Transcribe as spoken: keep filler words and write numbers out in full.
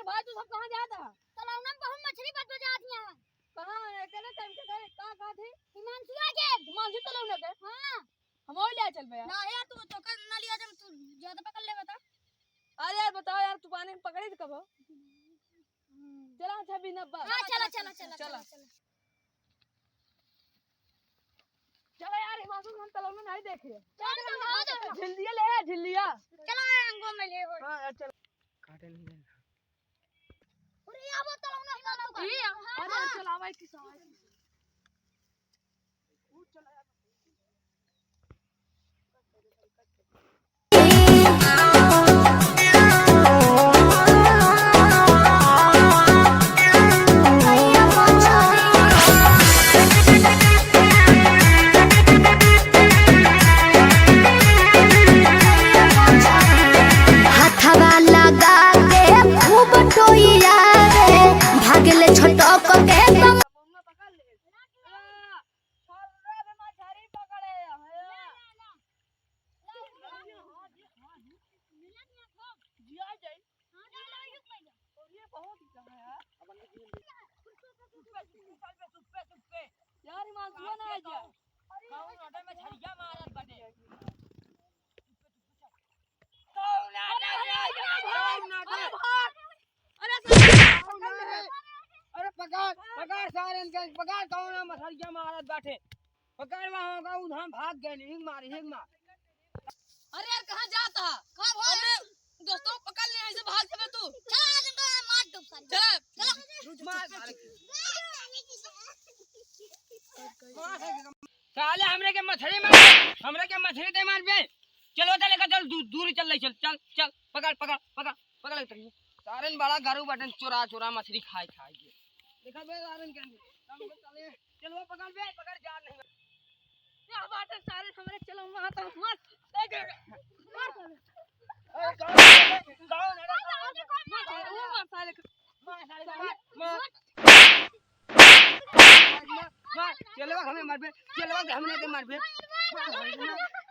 का तू सब कहाँ जात है? तलौना में बहुत मछली पकड़ जात है। कहाँ है? केने टाइम के गए? का, का थे? हिमांशुआ के। हिमांशु तलौना के? हाँ। हम और ले चल बे यार। ना यार, तू तो कर ना लिया जब तू ज्यादा पकड़ ले बता। अरे यार बताओ यार, तू पानी में पकड़ी थी कब हो? हम्म। चला अच्छा बिना बा। हाँ, चला, चला, चला, चला। चला, चला। चला यार, हिमांशु हम तलौना नहीं देखे। चल, चल, चल, चल। झिल्लिया ले आ, झिल्लिया। चला, अंगो में ले हो। हाँ यार, चल। काटे नहीं है। अरे, या वो तलौना हिमांशु का। ये, अरे, हाँ। चल, आवा, एक किस्सा, आवा, एक किस्सा। हथवा लगा के खूब टोइया रे, भागले छोटक के तो। यार, हिमांशुआ ना आ जाए। कौन आटे में झड़िया मारत बाटे? कौन आटे में? कौन आटे? अरे भाग! अरे सारे कौन आटे? अरे पकड़, पकड़ सारे इनके, पकड़ कौन है मछरिया मारत बाटे? पकड़ वहाँ होगा, उधर भाग गए, हिंग मार, हिंग मार। अरे यार, कहाँ जाता है? कहाँ भाग? अरे दोस्तों, पकड़ ले, ऐसे भाग जाबे तू। चला, आज इनको मार दो सारे। चला। चला। मार, मार। साले हमरे के मछली मार, हमरे के मछली ते मार बे। चलो, चल, लेकर चल, दू-, दूर चल, ले चल, चल, चल, पकड़, पकड़, पकड़, पकड़, लेकर चल। सारे बड़ा गरू बटन चोरा, चोरा मछली खाए, खाए के। देखा बे, सारे के हम चले। चल वो पकड़ बे, पकड़ जा नहीं। क्या बात है सारे, हमरे चलो वहाँ तो मत। देख, मार साले। अरे कौन है? कौन है? मार साले, वो मार साले। मार साले, मार, मार। मार, मार। चलवा हमें मार बे, चलवा के हमने के मार बे। मार, मार, मार।